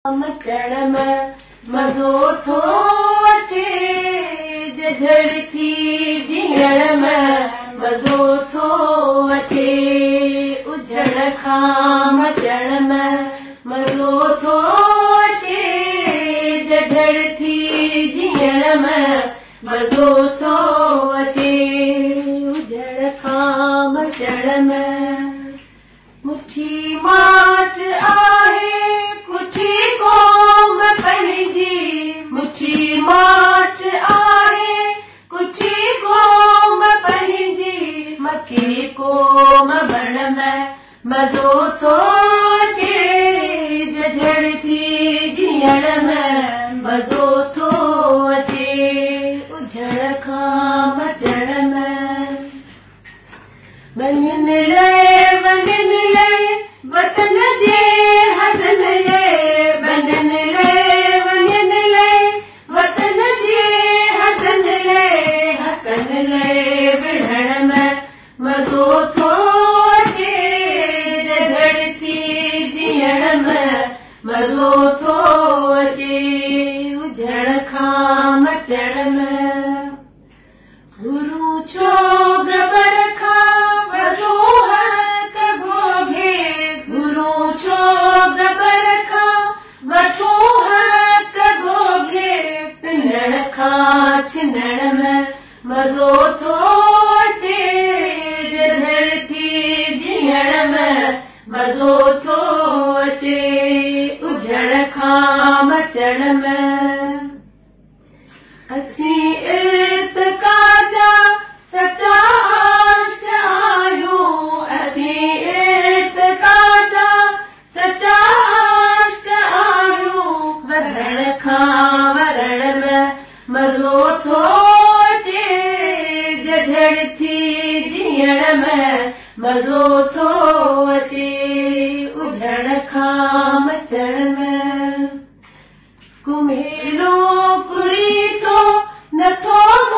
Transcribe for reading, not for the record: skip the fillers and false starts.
मचण में मज़ो थो अचे, जझड़ थी जीअण में मज़ो थो अचे, उझण खां मचण में मज़ो थो अचे, जझड़ थी जीअण में मज़ो थो अचे, उझण खां मचण में। मुठी माच आहे कुछी कौम पंहिंजी, मुठी माच आहे कुछी कौम पंहिंजी, मथी कौम बण में मज़ो थो अचे, जझड़ थी जीअण में मज़ो थो अचे, उझण खां मचण में। वञनि लाइ वञनि लाइ वतन जे हदन लाइ, वञनि लाइ वञनि लाइ वतन जे हदन लाइ, हकनि लाइ विढ़ण में मज़ो थो अचे, जझड़ थी जीअण में मज़ो थो अचे, उझण खां मचण में। गुरू छो गबर खां वठो हक घोघे, गुरू छो गबर खां वठो हक घोघे, पिनण खां छिनण में मज़ो थो अचे, जझड़ थी जीअण में मज़ो थो अचे, उझण खां मचण में। असीं इर्तिका जा सचा आशिक आहियूं, असीं इर्तिका जा सचा आशिक आहियूं, वधण खां वरण में मज़ो थो अचे, जझड़ थी जीअण में मज़ो थो अचे, उझण खां मचण में। कुम्हेलो